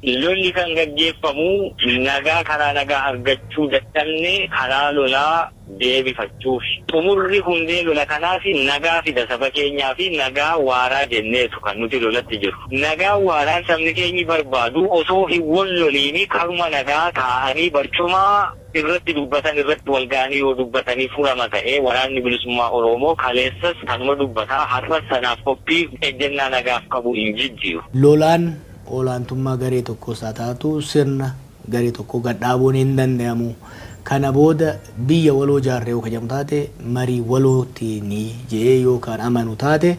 Lolli kan gaggeeffamu nagaa karaa nagaa argachuu dadhabne karaa lolaa deebifachuufi. Xumurri hundee lola kanaas nagaa fida saba keenyaa fi nagaa waaraa jenneetu kan nuti lolatti jirru. Nagaa waaraan sabni keenyi barbaadu osoo hin wal loliini karuma nagaa taa'anii barcuma irratti dubbatan irratti wal ga'anii yoo dubbatanii furama ta'ee, Waraanni Bilisummaa Oromoo kaleessas kanuma dubbataa, har'as sanaaf qophii, ejjennaa nagaaf qabu hin jijjiiru. Lolaan olaantummaa garee tokkos haa taatu sirna garee tokko gadhaabuun hin danda'amu. Kana booda biyya waloo jaarree yoo kajamu taate, marii walootiin jedhee yookaan amanu taate,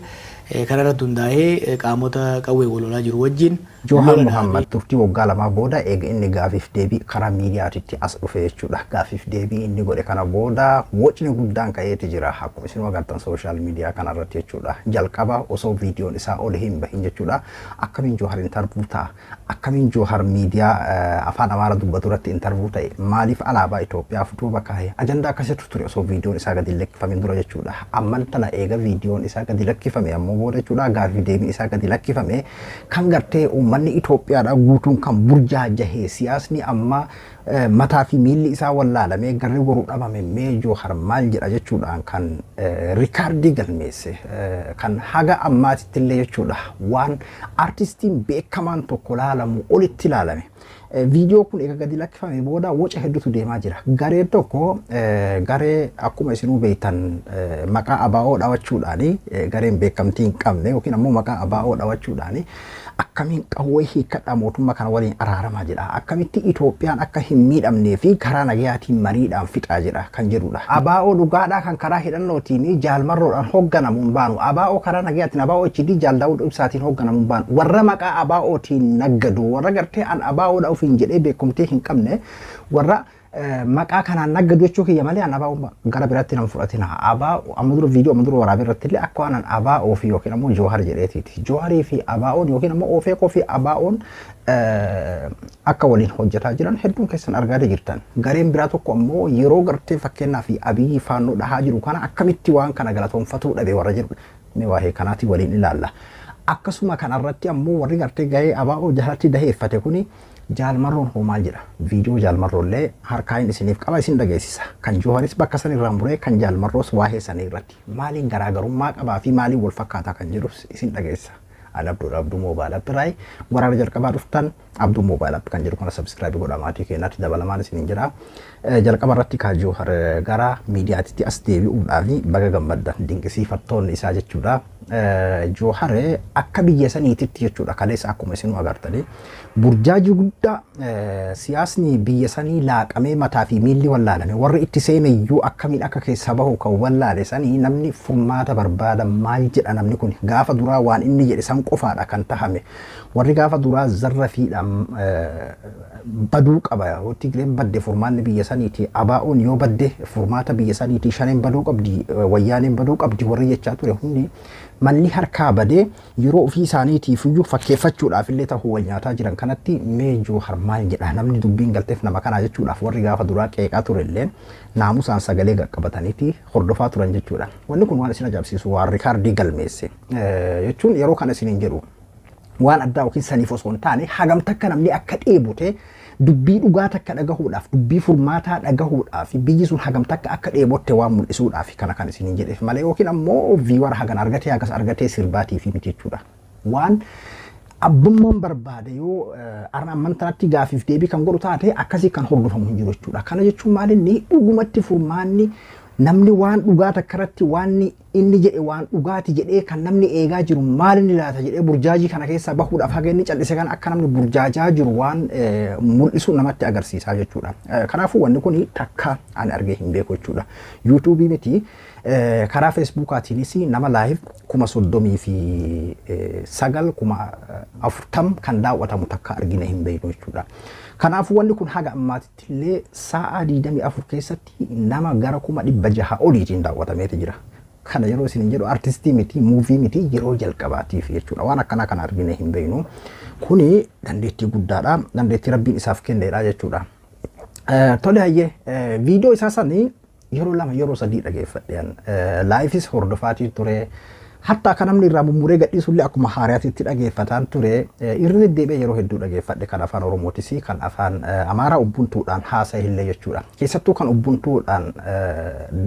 kanarratti hundaa'ee qaamota qawwee wal lolaa jiru wajjin Joohar lola Muhammad dhaabee turtii waggaa 2 booda eega inni gaafiif deebii karaa miidiyaatitti as dhufe jechuudha. Gaafiif deebii inni godhe kana booda wocni guddaan ka'eeti jira. Akkuma isin agartan social media kana irratti jechuudha. Jalqaba osoo viidiyoon isaa ol hin bahin jechuudha. Akkamiin Joohar interview ta'a? Akkamiin Joohar miidiyaa afaan Amaaraa dubbatu irratti interview ta'e? Maaliif alaabaa Itoophiyaaf duuba kaa'e? Ajandaa akkasitu ture osoo viidiyoon isaa gadi lakkifamin dura jechuudha. Amman tana eega viidiyoon isaa gadi lakkifame ammoo booda jechuudha, gaafiif deebiin isaa gadi lakkifame kan gartee uummanni Itoophiyaadha guutuun kan burjaajahee, siyaasni amma mataa fi miilli isaa wallaalamee garri goruu dhabame, mee Joohar maal jedha jechuudhaan kan rikaardii galmeesse, kan haga ammaatitti illee jechuudha waan artistiin beekamaan tokko laalamu olitti ilaalame. Viidiyoo kun egaa gadi lakkifame booda woca hedduutu deemaa jira. Gareen tokko garee akkuma isinuu beektan maqaa ABO dhawachuudhaani, gareen beekamtii hin qabne yookiin ammoo maqaa ABO dhawachuudhaani akkamiin qawwee hiikkadhaa, mootummaa kana waliin araaramaa jedha. Akkamitti Itoophiyaan akka hin miidhamnee fi karaa nagayaatiin mariidhaan fixaa jedha kan jedhudha. ABO dhugaadhaa kan karaa hidhannootiin jaalmarroodhaan hoogganamuun baanu. ABO karaa nagayaatiin ABO HD Jaal Daawud Ibsaatiin hoogganamuun baanu. Warra maqaa ABOtiin naggadu, warra gartee an ABOdha ofiin jedhee beekumtii hin qabne, warra maqaa kanaan naggadu jechuu kiyya malee an ABO gara biraatti nan fudhatina. ABO amma dura viidiyoo amma dura waraabee irratti illee akka waan an ABO fi yookiin ammoo Joohar jedheetiiti. Jooharii fi ABOn yookiin ammoo Ofeekoo fi ABOn akka waliin hojjetaa jiran hedduun keessan argaa jirtan. Gareen biraa tokko ammoo yeroo gartee fakkeenyaa fi Abiyyi faannoo dhahaa jiru kana akkamitti waan kana galatoonfatuu dhabe warra jedhu, mee waa'ee kanaati waliin ilaalla. Akkasuma kanarratti ammoo warri gartee gahee ABO jalatti daheeffate kuni Jaalmarroon hoo maal jedha? Viidiyoo Jaalmarroollee harkaan isiniif qaba, isin dhageessisa. Kan Jooharis bakka san irraan muree kan Jaalmarroos waa'ee sanii irratti maaliin garaagarummaa qabaa fi maaliin wal fakkaataa kan jedhus isin dhageessisa. Ani Abduudha, Abduu Mobile App irraayi. Waraana jalqabaa dhuftan Abduu Mobile App kan jedhu kana subscribe godhaa, maatii keenyaatti dabalamaan isiniin jira. Jalqaba irratti kaa Joohar gara miidiyaatitti as deebi'uudhaaf baga gammaddan dinqisiifattoonni isaa jechuudha. Joohar akka biyya saniititti jechuudha kaleessa akkuma isinuu agartanii burjaajii guddaa, siyaasni biyya sanii laaqamee mataa fi miilli wallaalame, warri itti seene iyyuu akkamiin akka keessa bahu kan wallaale sanii, namni furmaata barbaada maal jedha namni kun gaafa duraa waan inni jedhe san qofaadha kan tahame. Warri gaafa duraa zarra fiidhaan baduu qaba, yoo Tigreen badde furmaanni biyya saniiti, ABO'n yoo badde furmaata biyya saniiti, Shaneen baduu qabdi, Wayyaaneen baduu qabdi warri jechaa ture hundi malli harkaa badee yeroo ofii isaaniitiif iyyuu fakkeeffachuudhaaf illee ta'uu wal nyaataa jiran kanatti, mee Joohar maal jedha, namni dubbiin galteef nama kanaa jechuudhaaf warri gaafa duraa qeeqaa ture illee naamusaan sagalee qaqqabataniiti hordofaa turan jechuudha. Wanni kun waan isin ajaa'ibsiisu, waan rikaardii galmeesse jechuun yeroo kana isiniin jedhu waan addaa yookiin saniif osoo hin taane, hagam takka namni akka dheebote dubbii dhugaa takka dhagahuudhaaf, dubbii furmaataa dhagahuudhaaf, biyyi sun hagam takka akka dheebotte waan mul'isuudhaaf kana kan isiniin jedheef malee yookiin ammoo viewer hagan argatee hagas argatee sirbaatii fi miti jechuudha. Waan abbummaan barbaade yoo arra ammantaatti gaafiif deebii kan godhu taate akkasii kan hordofamu hin jiru jechuudha. Kana jechuun maalinni dhugumatti furmaanni namni waan dhugaa takka irratti waan inni jedhe waan dhugaati jedhee kan namni eegaa jiru maal inni laata jedhee burjaajii kana keessaa bahuudhaaf haga inni cal'ise kana akka namni burjaajaa jiru waan mul'isu namatti agarsiisaa jechuudha. Kanaafuu wanni kun takka ani argee hin beeku jechuudha. Yuutuubii miti, karaa Feesbuukaatiinis nama live 39,000, 40,000 kan daawwatamu takka argine hin beeknu jechuudha. Kanaafuu wanni kun haga ammaatitti illee sa'a 24 keessatti nama gara 600,000 oliitiin daawwatameeti jira. Kana yeroo isin jedhu artistii miti, movie miti, yeroo jalqabaatiif jechuudha. Waan akkanaa kana argine hin beeknu. Kuni dandeettii guddaadha. Dandeettii Rabbiin isaaf kenneedha jechuudha. Tole hayyee, viidiyoo isaa sanii yeroo lama yeroo sadii dhageeffadheen liveis hordofaatii ture. Hatta akka namni irraa mummuree gadhiisullee akkuma haaraatti dhageeffataan ture. Irra deddeebi'ee yeroo hedduu dhageeffadhe, kan afaan Oromootis kan afaan Amaaraa Ubbuntuudhaan haasa'e illee jechuudha. Keessattuu kan Ubbuntuudhaan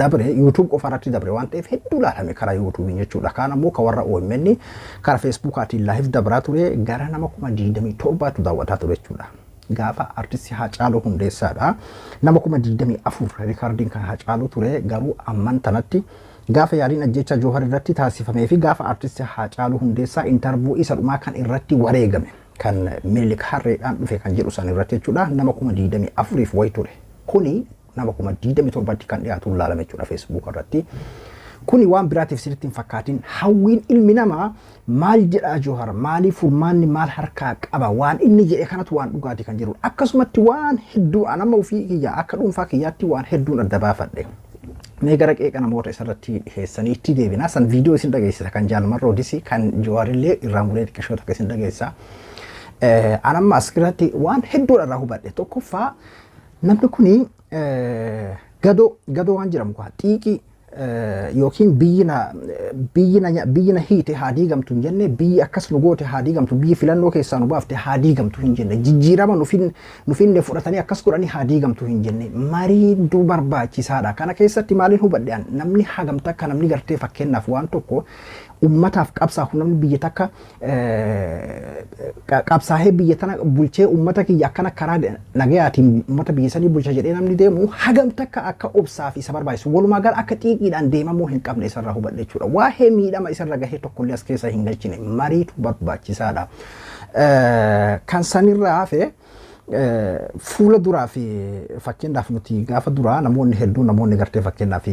dabre YouTube qofa irratti dabre waan ta'eef hedduu ilaalame karaa YouTubein jechuudha. Kaan ammoo kan warra OMN karaa Facebookaatiin live dabraa ture, gara nama 27,000tu daawwataa ture jechuudha. Gaafa artistii Haacaaluu Hundeessaadha. Nama 24,000 riikardiin kan Haacaaluu ture. Garuu amman tanatti gaafa yaaliin ajjecha Joohar irratti taasifamee fi gaafa artistii Haacaaluu Hundeessaa interview isa dhumaa kan irratti wareegame, kan Minilik harreedhaan dhufe kan jedhu san irratti jechuudha, nama 24,000f wayi ture. Kuni nama 27,000tti kan dhiyaatu ilaalame jechuudha Facebook irratti. Kuni waan biraatiif sirriitti hin fakkaatin, hawwiin ilmi namaa maal jedhaa Joohar, maaliif, furmaanni maal harkaa qaba, waan inni jedhe kanatu waan dhugaati kan jedhudha. Akkasumatti waan hedduu anama ofii kiyya akka dhuunfaa kiyyaatti waan hedduun adda baafadhe. Mee gara qeeqa namoota isarratti dhiheessaniitti deebina. San viidiyoo isin dhageessisa, kan Jaalmarroodis kan Jawaarillee irraa muree xiqqishoo takka isin dhageessisa. Anamma asirratti waan hedduudha irraa hubadhe. Tokkoffaa, namni kuni gadoo gadoo waan jedhamu xiiqii yookiin biyyi na hiite haa diigamtu hin jenne, biyyi akkas nu goote haa diigamtu, biyyi filannoo keessaa nu baafte haa diigamtu hin jenne, jijjiirama nufinne fudhatanii akkas godhanii haa diigamtu hin jenne, mariiduu barbaachisaadha. Kana keessatti maaliin hubadhe? Namni hagam takka namni gartee fakkeenyaaf waan tokko ummataaf qabsaa'u, namni biyya takka qabsaa'ee biyya tana bulchee ummata kiyya akkana karaa nagayaatiin ummata biyya sanii bulcha jedhee namni deemu hagam takka akka obsaa fi isa barbaachisu, walumaa gala akka xiiqiidhaan deemamuu hin qabne isarraa hubadhe jechuudha. Waa'ee miidhama isarra gahee tokkollee as keessa hin galchine, mariitu barbaachisaadha. Kan sanirraa hafe, fuula duraa fi fakkeenyaaf nuti gaafa duraa namoonni hedduun, namoonni gartee fakkeenyaaf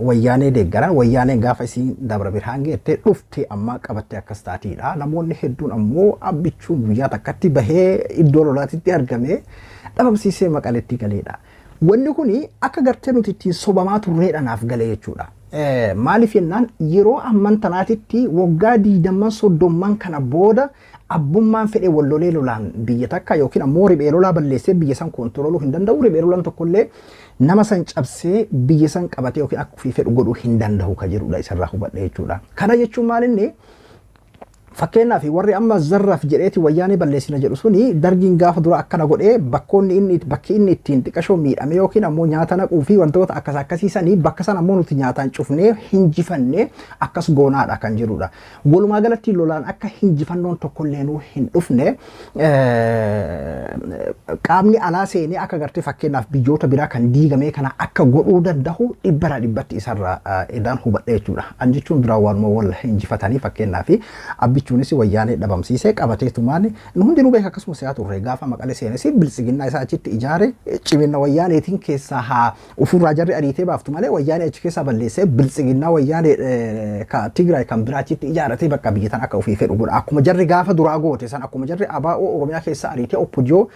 Wayyaanee deeggaran, Wayyaaneen gaafa isiin Dabra Birhaan geette dhufte amma qabattee akkas taatiidha. Namoonni hedduun ammoo Abbichuun guyyaa takkatti bahee iddoo lolaatitti argame dhabamsiisee Maqaleetti galeedha. Wanni kuni akka gartee nuti ittiin sobamaa turreedha naaf galee jechuudha. Maaliif jennaan, yeroo amman tanaatitti waggaa 20 30n kana booda abbummaan fedhe wallolee lolaan biyya takka yookiin ammoo riphee lolaa balleessee biyya san controluu hin danda'u. Riphee lolaan tokkollee nama san cabsee biyya san qabatee yookiin akka ofii fedhu godhuu hin danda'u ka jedhudha isarraa hubadhe jechuudha. Kana jechuun maalinni, fakkeenyaaf warri amma zarraaf jedheeti Wayyaanee balleessina jedhu suni, Dargiin gaafa dura akkana godhee bakkoonni inni bakki inni ittiin xiqqashoo miidhame yookiin ammoo nyaata naquu fi wantoota akkas akkasiisanii bakka sana ammoo nuti nyaataan cufnee hinjifannee akkas goonaadha kan jedhudha. Walumaa galatti lolaan akka hinjifannoon tokkollee hin dhufne, qaamni alaa seenee akka gartee fakkeenyaaf biyyoota biraa kan diigamee kana akka godhuu danda'u dhibbarraa dhibbatti isarraa edaan hubadhe jechuudha. An jechuun biraa waanuma wal hinjifatanii, fakkeenyaaf Abbichuunis Wayyaanee dhabamsiisee qabateetumaan nu hundinuu beeka. Akkasuma si'aa turre, gaafa Maqalee seenes Biltsiginnaa isaa achitti ijaare. Cimina Wayyaaneetiin keessaa haa ofirraa jarri ariitee baaftu malee, Wayyaanee achi keessaa balleessee Biltsiginnaa Wayyaanee Tigraay kan biraa achitti ijaaratee bakka biyya tan akka ofii fedhu godha. Akkuma jarri gaafa duraa goote san, akkuma jarri ABO Oromiyaa keessa ariitee OPDO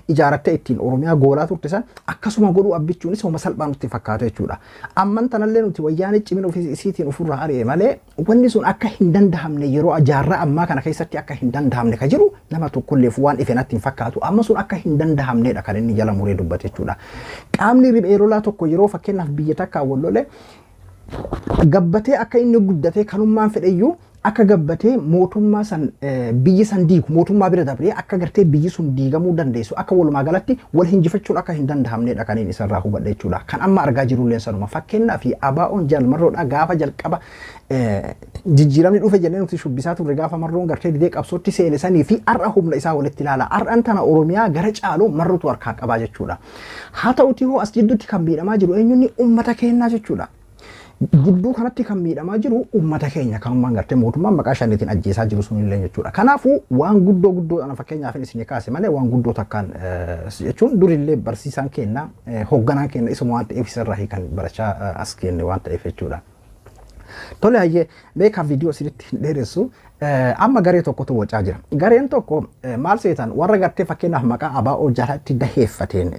ijaarattee ittiin Oromiyaa goolaa turte san akkasuma godhuu Abbichuunis homa salphaa nutti fakkaata jechuudha. Amman tanallee nuti Wayyaanee cimina ofii isiitiin ofirraa ari'e malee wanni sun akka hin dandahamne, yeroo jaarraa ammaa kana keessatti akka hin dandahamne ka jiru nama tokkolleef waan ife natti hin fakkaatu. Amma sun akka hin dandahamnedha kan inni jala muree dubbate jechuudha. Qaamni riphee lolaa tokko yeroo fakkeenyaaf biyya takkaa wal lole gabbatee akka inni guddatee kanummaan fedheyyuu akka gabbatee mootummaa san biyyi san diigu, mootummaa bira dabree akka gartee biyyi sun diigamuu dandeessu, akka walumaa galatti wal hinjifachuun akka hin dandahamnedha kan inni isarraa hubadhe jechuudha. Kan amma argaa jirullee sanuma. Fakkeenyaaf ABO'n Jaalmarroodha gaafa jalqaba jijjiiramni dhufe jennee nuti shubbisaa turre, gaafa Marroon gartee didee qabsootti seene sanii fi har'a humna isaa walitti ilaala. Har'an tana Oromiyaa gara caalu Marrotu harkaa qabaa jechuudha. Haa ta'uti hoo as jidduutti kan miidhamaa jiru eenyunni? Uummata keenyaa jechuudha. Gidduu kanatti kan miidhamaa jiru uummata keenya, kan ummaan gartee mootummaan maqaa shaniitiin ajjeesaa jiru sunillee jechuudha. Kanaafuu waan guddoo guddoo ana fakkeenyaaf isin kaase malee waan guddoo takkaan jechuun durillee barsiisaan keenya, hoogganaan keenya isuma waan ta'eef isarraa kan barachaa as kenne waan ta'eef jechuudha. Tole, hayyee, beekaa viidiyoo isinitti hin dheeressu. Amma garee tokkotu wacaa jira. Gareen tokko maal seetan warra gartee fakkeenyaaf maqaa ABO jalatti daheeffateen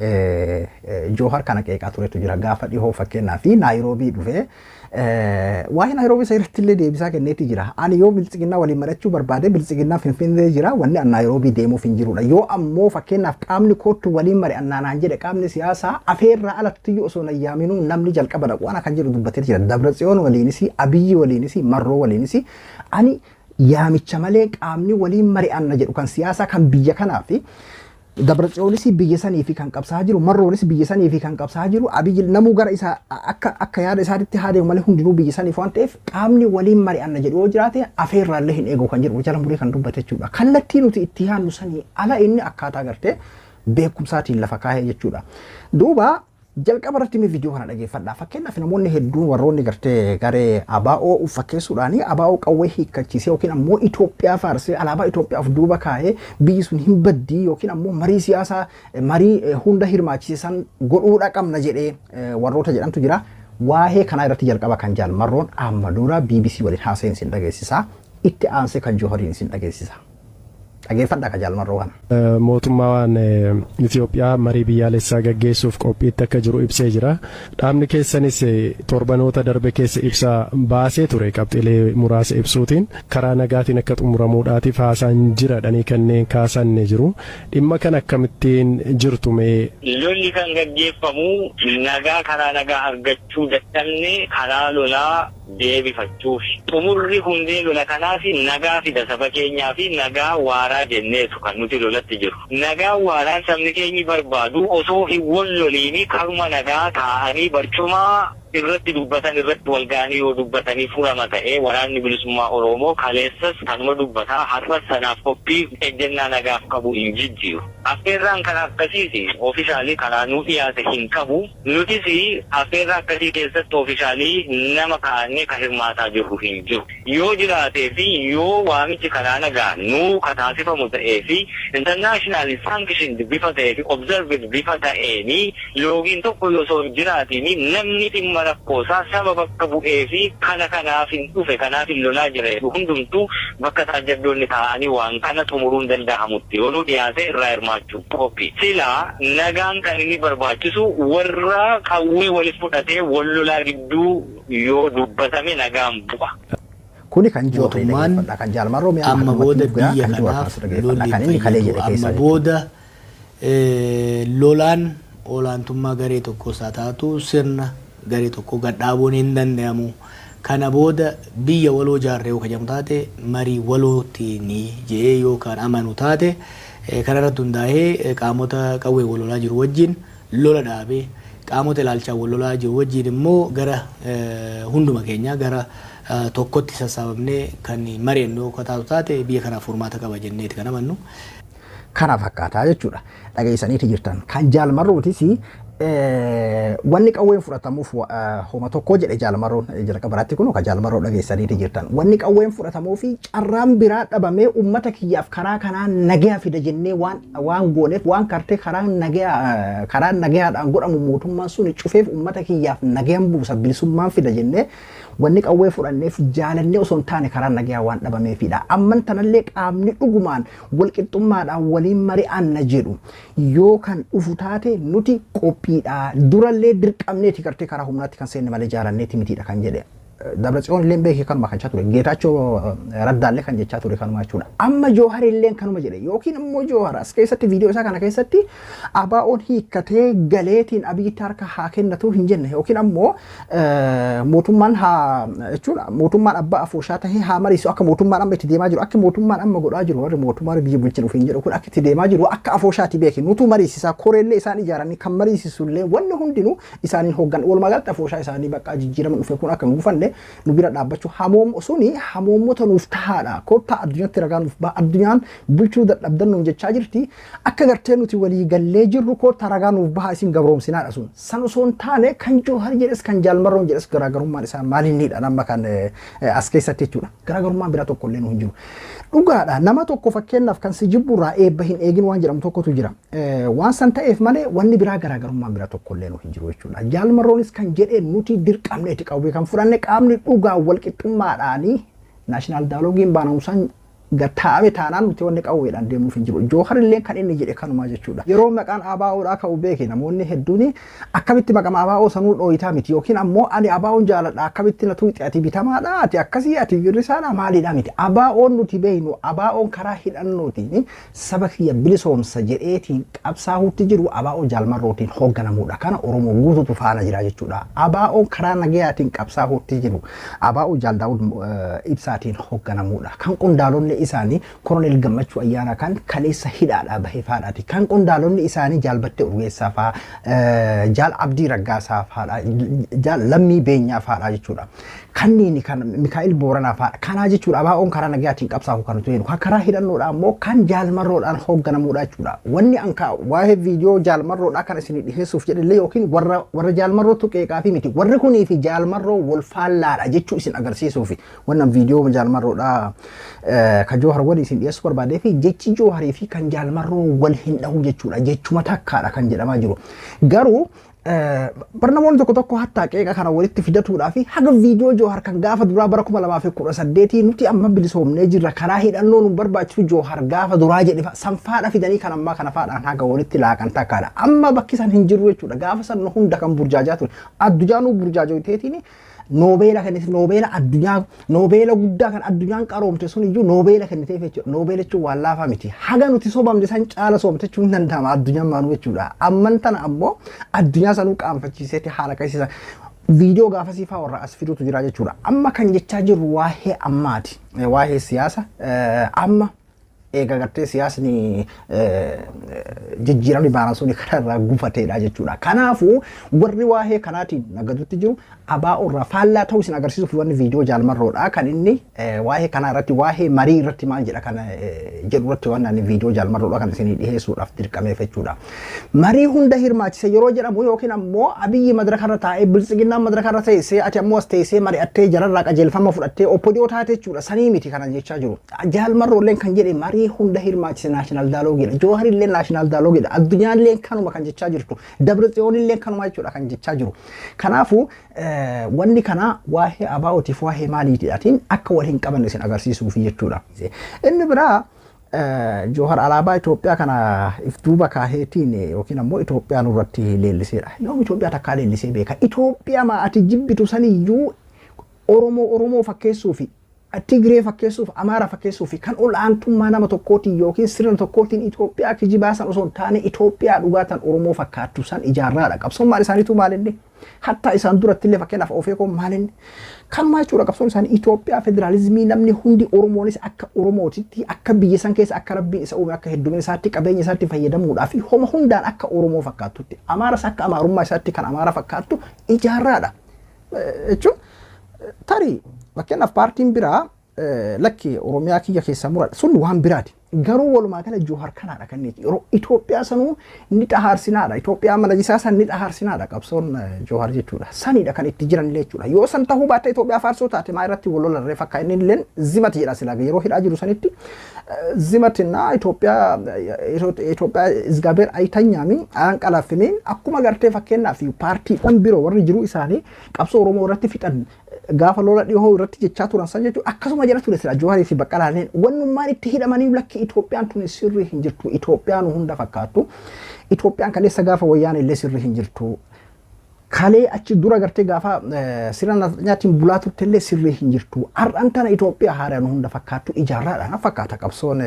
Joohar kana qeeqaa turetu jira. Gaafa dhihoo fakkeenyaaf fi Naayiroobii dhufee waa'ee Naayiroobii isa irratti illee deebisaa kenneeti jira. Ani yoo Biltsiginnaa waliin mari'achuu barbaade, Biltsiginnaa Finfinnee jira, wanni an Naayiroobii deemuuf hin jirudha. Yoo ammoo fakkeenyaaf qaamni kootu waliin mari'annaa naan jedhe, qaamni siyaasaa afeerraa alatti osoo na yaaminuu namni jalqaba dhaqu ana kan jedhu dubbatee jira. Dabratsiyoon waliinis, Abiyyi waliinis, Marroo waliinis ani yaamicha malee qaamni waliin mari'anna jedhu kan siyaasaa kan biyya kanaa fi Dabratsiyoonis biyya sanii fi kan qabsaa jiru, Marroonis biyya sanii fi kan qabsaa jiru, Abiyyi namuu gara isaa akka yaada isaatitti haa deemu malee hundinuu biyya saniif waan ta'eef, qaamni waliin mari'anna jedhu yoo jiraate afeerraallee hin eegu kan jedhu jala muree kan dubbate jechuudha. Kallattii nuti itti yaadnu sanii ala inni akkaataa gartee beekumsaatiin lafa kaahee jechuudha. Duuba jalqaba irratti mee viidiyoo kana dhageeffadhaa. Fakkeenyaaf namoonni hedduun warroonni gartee garee ABO uffakkeessuudhaan ABO qawwee hiikkachiisee yookiin ammoo Itoophiyaa faarsee alaabaa Itoophiyaa of duuba kaa'ee biyyi sun hin baddii yookiin ammoo marii siyaasaa marii hunda hirmaachise san godhuudha qabna jedhee warroota jedhantu jira. Waa'ee kanaa irratti jalqaba kan Jaal Marroon amma dura BBC waliin haasa'een isin dhageessisaa. Itti aansee kan Joohariin isin dhageessisa. Dhageeffadhaa kan Jaal Marroo kana. Mootummaan Itoophiyaa marii biyyaalessaa gaggeessuuf qophiitti akka jiru ibsee jira. Dhaabni keessanis torbanoota darbe keessa ibsa baasee ture, qabxiilee muraasa ibsuutiin karaa nagaatiin akka xumuramuudhaatiif haasaan jira dhanii kanneen kaasan ni jiru. Dhimma kana akkamittiin jirtu mee? Lolli kan gaggeeffamu nagaa karaa nagaa argachuu dadhabne karaa lolaa deebifachuuf. Xumurri hundee lola kanaaf nagaa fida saba keenyaa fi nagaa waaraa jenneetu kan nuti lolatti jiru. Nagaa waaraan sabni keenyi barbaadu osoo hin wal loliini karuma nagaa taa'anii barcuma irratti dubbatan irratti wal ga'anii yoo dubbatanii furama ta'ee, Waraanni Bilisummaa Oromoo kaleessas kanuma dubbataa, har'as sanaaf qophii ejjennaa nagaaf qabu hin jijjiiru. Affeerraan karaa akkasiis officially karaa nuu dhiyaate hin qabu. Nutis affeerraa akkasii keessatti officially nama kaa'annee kan hirmaataa jirru hin jiru. Yoo jiraatee fi yoo waamichi karaa nagaa nuu kataasifamu ta'ee fi internationally sanctioned bifa ta'ee fi observed bifa ta'eeni, loogiin tokko osoo hin jiraatiin, namni dhimma rakkoosaa saba bakka bu'ee fi kana kanaaf hin dhufe, kanaaf hin lolaa jira hundumtuu bakka taajjabdoonni taa'anii waan kana xumuruun danda'amutti yoo nu dhiyaate irraa hirmaachuu qophii. Silaa nagaan kan inni barbaachisu warra qawwee walitti fudhatee wal lolaa gidduu yoo dubbatame nagaan bu'a. Kuni kan Joohar Mootummaan dhageeffadha. Kan Jaal Marroo mi'a amma booda biyya kan Joohar kanaaf dhageeffadha. lolli Kan inni kalee fayyadu jedhe amma keessaa jechuudha. booda lolaan olaantummaa garee tokkos haa taatu sirna garee tokko gadhaabuun hin danda'amu. Kana booda biyya waloo jaarree yoo kajamu taate marii walootiin jedhee yookaan amanu taate, kanarratti hundaa'ee qaamota qawwee wal lolaa jiru wajjin lola dhaabee, qaamota ilaalchaa wal lolaa jiru wajjin immoo gara hunduma keenya gara tokkotti sassaabamnee kan mari'annu yoo taatu taate biyya kanaaf furmaata qaba jenneeti kan amannu. Kana fakkaataa jechuudha. Dhageessaniiti jirtan. Kan Jaal Marrootis wanni qawween fudhatamuuf homa tokko jedhe Jaal Marroon jalqaba irratti, kun kan Jaal Marroo dhageessaniiti jirtan. Wanni qawween fudhatamuu fi carraan biraa dhabamee uummata kiyyaaf karaa kanaa nagaa fida jennee waan gooneef, waan kartee karaa nagayaadhaan godhamu mootummaan sun cufeef, uummata kiyyaaf nagayaan buusa, bilisummaan fida jennee wanni qawwee fudhanneef jaalannee osoo hin taane karaa nagayaa waan dhabameefidha. Amman tanallee qaamni dhugumaan walqixxummaadhaan waliin mari'anna jedhu yoo kan dhufu taate nuti qophiidha. Durallee dirqamneeti gartee karaa humnaatti kan seenne malee jaalanneeti mitiidha kan jedhe. Dabratsiyoon illee beekee kanuma kan jechaa ture. Geetaachoo Raddaallee kan jechaa ture kanuma jechuudha. Amma Joohar illee kanuma jedhe, yookiin immoo Joohar as keessatti viidiyoo isaa kana keessatti ABO'n hiikkatee galeetiin Abiyyitti harka haa kennatu hin jenne, yookiin ammoo mootummaan haa jechuun mootummaan abbaa afooshaa tahee haa mariisu, akka mootummaan amma itti deemaa jiru, akka mootummaan amma godhaa jiru, warri mootummaan biyya bulchan ofiin jedhu kun akka itti deemaa jiru akka afooshaati beeki nutu mariisisaa, koreellee isaan ijaaranii kan mariisisullee wanni hundinuu isaaniin hooggan, walumaa galatti afooshaa isaanii bakka jijjiirama dhufe kun akka hin gufanne nu bira dhaabbachuu hamoom suni hamoommota nuuf tahaadha, kottaa addunyaatti ragaa nuuf baha, addunyaan bulchuu dadhabdan nuun jechaa jirti, akka gartee nuti walii gallee jirru kottaa ragaa nuuf baha, isin gabroomsinaadha. Sun san osoo hin taane kan Joohar jedhes kan Jaal Marroon jedhes garaagarummaan isaa maalinniidha nama kan as keessatti jechuudha? Garaagarummaan biraa tokko illee nu hin jiru. Dhugaadha, nama tokko fakkeenyaaf kan si jibburraa eebba hin eegin waan jedhamu tokkotu jira. Waan san ta'eef malee wanni biraa garaagarummaan biraa tokko illee nu hin jiru jechuudha. Jaal Marroonis kan jedhe nuti dirqamneeti qawwee kan fudhanne, qaamni dhugaa walqixxummaadhaanii National dialogueiin baanamu san taa'ame taanaan nuti wanni qawweedhaan deemuuf hin jiru. Joohar illee kan inni jedhe kanumaa jechuudha. Yeroo maqaan ABO'dhaa ka'u beeke namoonni hedduun akkamitti maqama ABO sanuu dhooyitaa miti yookiin ammoo ani ABO'n jaaladha, akkamitti na tuuxi, ati bitamaadha, ati akkasii, ati girrisaadha, maaliidha miti. ABO'n nuti beeknu, ABO'n karaa hidhannootiin saba kiyya bilisoomsa jedheetiin qabsaa'uutti jiru, ABO jaalmarrootiin hoogganamuudha. Kana Oromoo guututu faana jira jechuudha. ABO'n karaa nagayaatiin qabsaa'uutti jiru ABO Jaal Daawud Ibsaatiin hoogganamuudha. Kan qondaalonni isaanii Koroneel Gammachuu Ayyaanaa kan kaleessa hidhaadhaa bahee faadhaati. Kan qondaalonni isaanii Jaal Battee Urgeessaa fa'aa, Jaal Abdii Raggaasaa fa'aadha, Jaal Lammii Beenyaa fa'aadha jechuudha. Kanneen kan Mikaa'el Booranaa fa'aadha. Kanaa jechuudha ABO'n karaa nagayaatiin qabsaa'u kan nuti jennu. Kan karaa hidhannoodhaa immoo kan jaalmarroodhaan hoogganamuudha jechuudha. Wanni anka waa'ee viidiyoo jaalmarroodhaa kan isinii dhiheessuuf jedhillee yookiin warra jaalmarrootu qeeqaa fi miti. Warri kunii fi jaalmarroo wal faallaadha jechuu isin agarsiisuufi. Wannan viidiyoo jaalmarroodhaa kan Joohar waliin isin dhiyeessuu barbaadee fi jechi Jooharii fi kan jaalmarroo wal hin dhahu jechuudha. Jechuma takkaadha kan jedhamaa jiru. Garuu barnamoonni tokko tokko hattaa qeeqa kana walitti fidatuudhaa fi haga viidiyoo Joohar kan gaafa duraa bara 2018 nuti amma bilisoomnee jirra, karaa hidhannoo nu barbaachisu Joohar gaafa duraa jedhe sanfaadha fidanii kan ammaa kana faadhaan haga walitti laaqan takkaadha. Amma bakki san hin jiru jechuudha. Gaafa san nu hunda kan burjaajaa ture. Addunyaa burjaajoiteetiin noobeela kennite, noobeela addunyaa, noobeela guddaa kan addunyaan qaroomte sun iyyuu noobeela kenniteef jechuudha. Noobeela jechuun waan laafaa miti. Haga nuti sobamne san caala soomte jechuun hin danda'ama addunyaan maanuu jechuudha. Amman tana ammoo addunyaa sanuu qaanfachiiseeti haala qaisiisa. Viidiyoo gaafasii fa'aa warra as fiduutu jira jechuudha. Amma kan jechaa jirru waa'ee ammaati. Waa'ee siyaasa amma eega gartee siyaasni jijjiiramni baanaa sun karaa irraa gufateedha jechuudha. Kanaafuu warri waa'ee kanaatiin nagadutti jiru ABO irraa faallaa ta'uu isin agarsiisuuf wanni viidiyoo jaalmarroodha kan inni waa'ee kanaa irratti, waa'ee marii irratti maal jedha kana jedhu irratti waan ani viidiyoo jaalmarroodha kan isinii dhiheessuudhaaf dirqameef jechuudha. Marii hunda hirmaachise yeroo jedhamu yookiin ammoo Abiyyi madaraka irra taa'ee, biltsiginnaan madaraka irra teessee, ati ammoo as teessee mari'attee jararraa qajeelfama fudhattee oppodiyoo taate jechuudha. Sanii miti kana jechaa jiru. Jaalmarroolleen kan jedhe marii hunda hirmaachise national dialogueidha. Jooharillee national dialogueidha. Addunyaallee kanuma kan jechaa jirtu. Dabratsiyoonillee kanuma jechuudha kan jechaa jiru. Kanaafuu wanni kana waa'ee ABOtiif waa'ee maaliitiidhaatiin akka wal hin qabanne isin agarsiisuufi jechuudha. Inni biraa Joohar alaabaa Itoophiyaa kana if duuba kaaheetiin yookiin ammoo Itoophiyaa nurratti leelliseedha. Yoom Itoophiyaa takkaa leellisee beeka? Itoophiyaa maa ati jibbitu saniyyuu Oromoo Oromoo fakkeessuu fi Tigree fakkeessuuf, Amaara fakkeessuuf kan ol'aantummaa nama tokkootiin yookiin sirna tokkootiin Itoophiyaa kijibaa san osoo hin taane Itoophiyaa dhugaa tan Oromoo fakkaattu san ijaarraadha. Qabsoon isaaniitu maalinni? Hatta isaan duratti illee fakkeenyaaf Ofeekoo maalinni? Kanumaa jechuudha qabsoon isaanii Itoophiyaa federaalizimii, namni hundi Oromoonis akka Oromootitti akka biyya san keessa akka Rabbiin isa uume akka heddumina isaatti qabeenya isaatti fayyadamuudhaa fi homa hundaan akka Oromoo fakkaattutti, Amaaras akka Amaarummaa isaatti kan Amaara fakkaattu ijaarraadha. Jechuun tarii fakkeenyaaf paartiin biraa lakki Oromiyaa kiyya keessaa muradha sun waan biraati. Garuu walumaa gala Joohar kanaadha kan inni yeroo Itoophiyaa sanuu ni xahaarsinaadha. Itoophiyaa mala san ni xahaarsinaadha qabsoon Joohar jechuudha. Sanidha kan itti jiran illee jechuudha. Yoo san tahuu baatte Itoophiyaa faarsoo taate maa irratti wal lolarree fakkaa inni illee zimati jedha silaa yeroo hidhaa jiru sanitti zimatina Itoophiyaa Itoophiyaa izgaabeer ayitanyami aanqalaafime akkuma gartee fakkeenyaaf paartiidhaan biroo warri jiruu isaanii qabsoo Oromoo irratti fixan gaafa lola dhihoo irratti jechaa turan san jechuudha. Akkasuma jala ture sila Jooharii fi Baqqalaaleen wannummaan itti hidhamanii lakki Itoophiyaan tun sirrii hin jirtu, Itoophiyaan hunda fakkaattu, Itoophiyaan kaleessa gaafa wayyaan illee sirrii hin jirtu, kalee achi dura gartee gaafa sirna nafxanyaatiin bulaa turte illee sirrii hin jirtu, har'an tana Itoophiyaa haaraan hunda fakkaattu ijaarraadha fakkaata qabsoon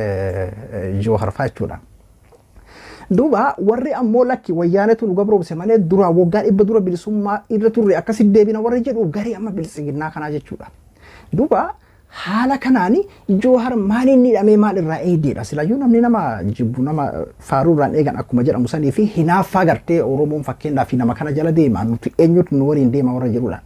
Joohar faa jechuudha. Duuba warri ammoo lakki wayyaanetu nu gabroomse malee dura waggaa 100 dura bilisummaa irra turre akkasi deebina warri jedhu garii amma biltsiginnaa kanaa jechuudha. Duuba haala kanaani Joohar maaliin hidhamee maal irraa eedeedha? Silayyuu namni nama jibbu nama faaruu irraan eegan akkuma jedhamu sanii fi hinaaffaa gartee Oromoon fakkeenyaaf nama kana jala deema, nuti eenyutu nu waliin deema warra jedhudha.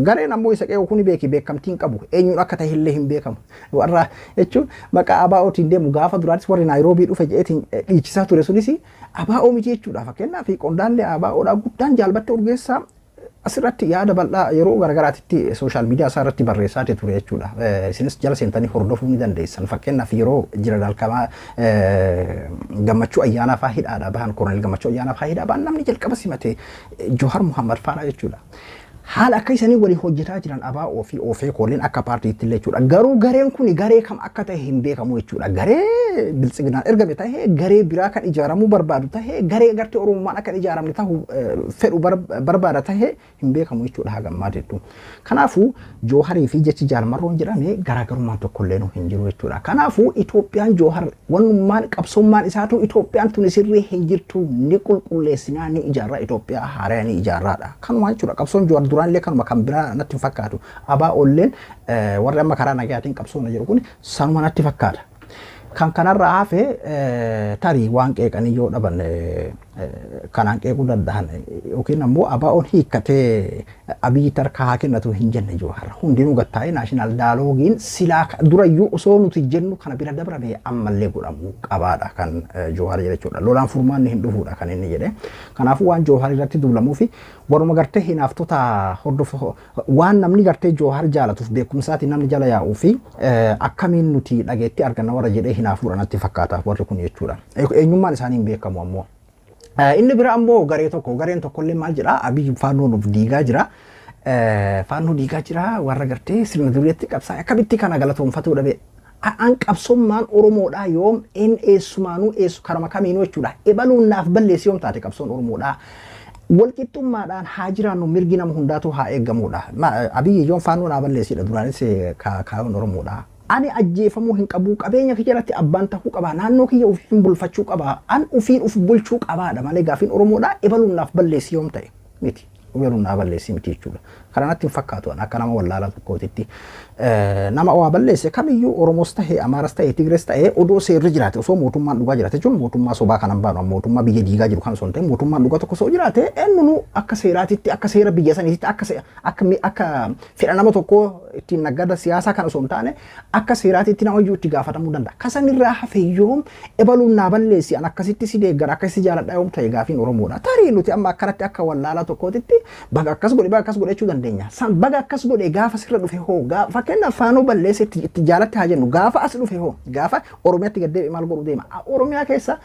Gareen ammoo isa qe'oo kuni beeki beekamtiin qabu, eenyuun akka ta'e illee hin beekamu. Warra jechuun maqaa ABOtiin deemu gaafa duraatis warri Naayiroobii dhufe jedheetiin dhiichisaa ture sunis ABO miti jechuudha. Fakkeenyaaf qondaalli ABOdhaa guddaan Jaalbattee Urgeessaa asirratti yaada bal'aa yeroo garagaraatitti social media isaa irratti barreessaa ture jechuudha. Isinis jala seentanii hordofuu ni dandeessan. Fakkeenyaaf yeroo Jeneraal Kamaa Gammachuu Ayyaanaa fa'aa hidhaadhaa bahan, Koroneel Gammachuu Ayyaanaa fa'aa hidhaa bahan, namni jalqaba simate Joohar Muhammad fa'aadha jechuudha. Haala akka isanii walii hojjetaa jiran ABO fi OFCOlleen akka paartiitti illee jechuudha. Garuu gareen kun garee kam akka ta'e hin beekamu jechuudha. Garee Biltsiginaan ergame ta'ee, garee biraa kan ijaaramuu barbaadu ta'ee, garee gartee Oromummaan akka ijaaramne ta'u fedhu barbaada ta'ee hin beekamu jechuudha haga ammaa jechuudha. Kanaafuu Jooharii fi jechi Jaalmarroon jedhame garaagarummaan tokkollee hin jiru jechuudha. Kanaafuu Itoophiyaan Joohar wannummaan qabsummaan isaatu Itoophiyaan tuni sirrii hin jirtu, ni qulqulleessinaa, ni ijaarraa, Itoophiyaa haaraa ni ijaarraadha. Kanuma jechuudha. Qabsoon Joohar duraan illee kanuma, kan biraa natti hin fakkaatu. ABOlleen warri amma karaa nagayaatiin qabsoona jedhu kun sanuma natti fakkaata. Kan kanarraa hafe tarii waan qeeqanii yoo dhaban kanaan qeequu danda'an yookiin ammoo ABO'n hiikkatee Abiyyi harka haa kennatu hin jenne Joohar. Hundinuu gattaa'ee national dialogueiin silaa durayyuu osoo nuti jennu kana bira dabrame ammallee godhamuu qabaadha kan Joohar jedhe jechuudha. Lolaan furmaanni hin dhufuudha kan inni jedhe. Kanaafuu waan Joohar irratti duulamuu fi waruma gartee hinaaftota hordofu, waan namni gartee Joohar jaalatuuf beekumsaatiin namni jala yaa'uu fi akkamiin nuti dhageetti arganna warra jedhee hinaafuudha natti fakkaata warri kun jechuudha. Eenyummaan isaanii hin beekamu ammoo. Inni bira ammoo garee tokko, gareen tokkollee maal jedhaa? Abiyyi Faannoo nuuf diigaa jira. Faannoo diigaa jira, warra gartee sirna duriitti qabsaa akkamitti kana galatoonfatuu dhabe. An qabsummaan Oromoodhaa yoom een eessumaanuu eessu karama kamiinuu jechuudha. Ebaluun naaf balleessi yoom taate qabsoon Oromoodhaa. Walqixxummaadhaan haa jiraannu, mirgi nama hundaatu haa eeggamudha. Abiyyi yoom Faannoo naa balleessidha duraanis kaayoon Oromoodhaa. Ani ajjeefamuu hin qabu, qabeenya kiyya irratti abbaan ta'uu qaba, naannoo kiyya ofiin bulfachuu qaba, an ofiin of bulchuu qabaadha malee gaafiin Oromoodhaa ebaluun naaf balleessi yoom ta'e miti. Ebaluun naa balleessi miti jechuudha. Kana natti hin fakkaatu akka nama wallaalaa tokkootitti. Nama waa balleesse kamiyyuu, Oromoos ta'e, Amaaras ta'e, Tigrees ta'e, odoo seerri jiraate, osoo mootummaan dhugaa jiraate jechuun mootummaa sobaa kanan baanu, mootummaa biyya diigaa jiru kan osoo hin ta'in, mootummaan dhugaa tokko osoo jiraate, eenyunuu akka seeraatitti, akka seera biyya saniitti, akka fedha nama tokkoo ittiin naggada siyaasaa kan osoo hin taane, akka seeraatitti namayyuu itti gaafatamuu danda'a. Kasanirraa hafe yoom ebaluun naa balleessi, an akkasitti si deeggara, akkasitti jaaladha yoom ta'e gaafiin Oromoodha. Tarii nuti amma akkanatti akka wallaalaa tokkootitti baga akkas godhe, baga akkas godhe jechuu dandeenya. San baga akkas godhe gaafa sirra dhufe hoo, fakkeenyaaf Faanoo balleesse itti jaalatti haa jennu, gaafa as dhufe hoo, gaafa Oromiyaatti gad deebi'e maal godhu deema? Oromiyaa keessa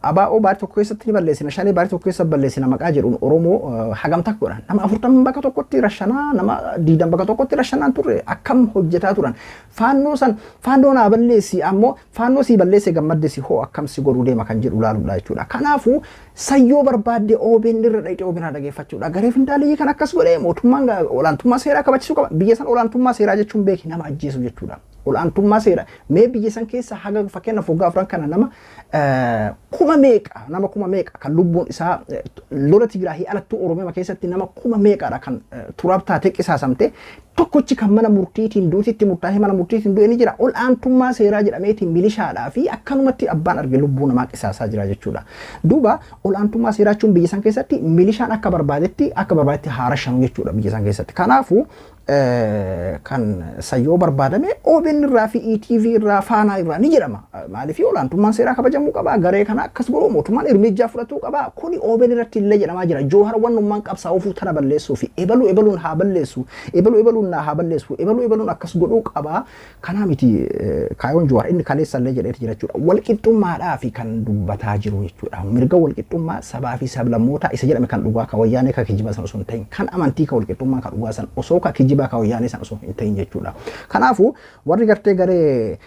ABO baarii tokko keessatti ni balleessina, Shanee baarii tokko keessa balleessina maqaa jedhuun Oromoo hagam takka godhan? Nama 40 bakka tokkotti rashanaa, nama 20 bakka tokkotti rashanaan turre akkam hojjetaa turan? Faannoo san Faannoo naa balleessi, ammoo Faannoo sii balleesse gammadde si hoo akkam si godhuu deema kan jedhu ilaaluudha jechuudha. Kanaafuu sayyoo barbaadde OBN irra dhaqxee OBN dhageeffachuudha. Garee findaaliyyii kan akkas godhee mootummaan olaantummaa seeraa kabachisuu qaba. Biyya san olaantummaa seeraa jechuun beeki nama ajjeesu jechuudha. Olaantummaa seeraa mee biyya san keessa haga fakkeenyaaf waggaa 4 kana nama meeqa, nama meeqa kan lubbuun isaa lola Tigraahii alattuu Oromiyaa keessatti nama meeqaadha kan turaab taatee qisaasamte? Tokkochi kan mana murtiitiin duutitti murtaa'ee mana murtiitiin du'e ni jira. Ol'aantummaa seeraa jedhameetiin milishaadhaa fi akkanumatti abbaan arge lubbuu namaa qisaasaa jira jechuudha. Duuba ol'aantummaa seeraa jechuun biyya san keessatti milishaan akka barbaadetti haara shanu jechuudha biyya san keessatti. Kanaafuu kan sayyoo barbaadame OBN irraa fi ETV irraa, Faanaa irraa ni jedhama. Maaliif olaantummaan seeraa kabajamuu qaba. Garee kana akkas godhuu mootummaan irmijjaa fudhatuu qaba. Kuni OBN irratti illee jedhamaa jira. Joohar wannummaan qabsaa'uufuu tana balleessuu fi ebaluu ebaluun haa balleessu, ebaluu ebaluun naa haa balleessu, ebaluu ebaluun akkas godhuu qaba. Kanaa miti kaayoon Johaar inni kaleessa illee jedheeti jira jechuudha. Walqixxummaadhaa fi kan dubbataa jiru jechuudha. Mirga walqixxummaa sabaa fi sablammootaa isa jedhame kan dhugaa, ka Wayyaanee ka kijibaa san osoo hin ta'in, kan amantii ka walqixxummaa ka dhugaa san osoo ka kijibaa ka Wayyaanee san osoo hin ta'in jechuudha. Kanaafuu warri gartee garee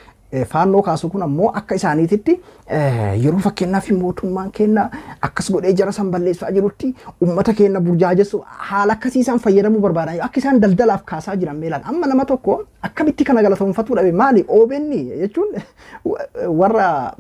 Faannoo kaasu kun ammoo akka isaaniititti yeroo fakkeenyaaf mootummaan keenya akkas godhee jara san balleessaa jirutti uummata keenya burjaajessu haala akkasii isaan fayyadamuu barbaadan, akka isaan daldalaaf kaasaa jiran meelaan amma nama tokko akkamitti kana galatoonfatuu dhabe? Maali OBN jechuun warra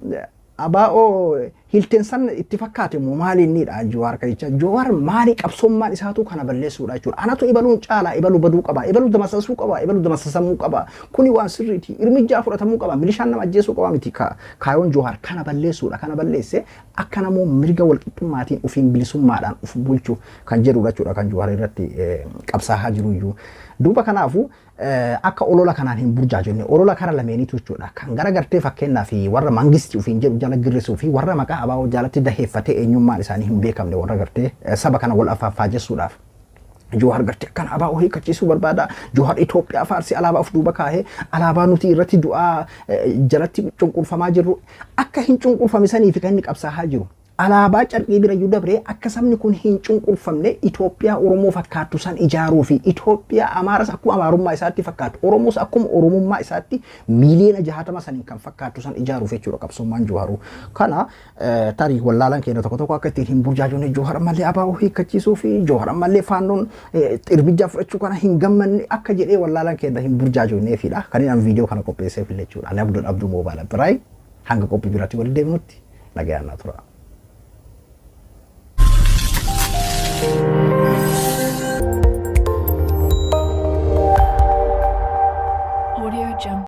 ABO hilteen san itti fakkaate moo maali innidha Jawaar kan jecha? Jawaar maali qabsommaan isaatu kana balleessuudha jechuudha. Anatu ibaluun caalaa, ibaluu baduu qaba, ibaluu damassasuu qaba, ibaluu damassasamuu qaba. Kuni waan sirriiti. Irmijjaa fudhatamuu qaba, milishaan nama ajjeesuu qaba miti kaayoon Jawaar, kana balleessuudha. Kana balleesse akka namoo mirga walqixxummaatiin ofiin bilisummaadhaan of bulchu kan jedhudha jechuudha kan Jawaar irratti qabsaa'aa jiru iyyuu. Duuba kanaafuu akka olola kanaan hin burjaajenne, olola kara lameeniitu jechuudha. Kan gara gartee fakkeenyaaf warra mangistii ofiin jedhu jala girrisuu fi warra maqaa ABO jalatti daheeffatee eenyummaan isaanii hin beekamne warra gartee saba kana wal affaaffajessuudhaaf. Johaar gartee akkana ABO hiikkachiisuu barbaada. Johaar Itoophiyaa faarsi, alaabaa of duuba kaahee, alaabaa nuti irratti du'aa jalatti cunqurfamaa jirru akka hin cunqurfame saniif kan inni qabsaa'aa jiru. Alaabaa carqii birayyuu dabree akka sabni kun hin cunqurfamne Itoophiyaa Oromoo fakkaattu san ijaaruu fi Itoophiyaa Amaaras akkuma Amaarummaa isaatti fakkaattu, Oromoos akkuma Oromummaa isaatti 60 miiliyoona saniin kan fakkaattu san ijaaruuf jechuudha qabsummaan Jawaaru. Kana tarii wallaalaan keenya tokko tokko akka ittiin hin burjaajoone, Jawar ammallee ABO hiikkachiisuu fi Jawar ammallee faannoon irmijjaa fudhachuu kana hin gammanne akka jedhee wallaalaan keenya hin burjaajoneefidha. Kan inni viidiyoo kana qopheesseef illee jechuudha. Ani Abduun Abduu Moobaala Biraay, hanga qophii biraatti wal deemnutti nagayaan naa tura. Audio Jungle.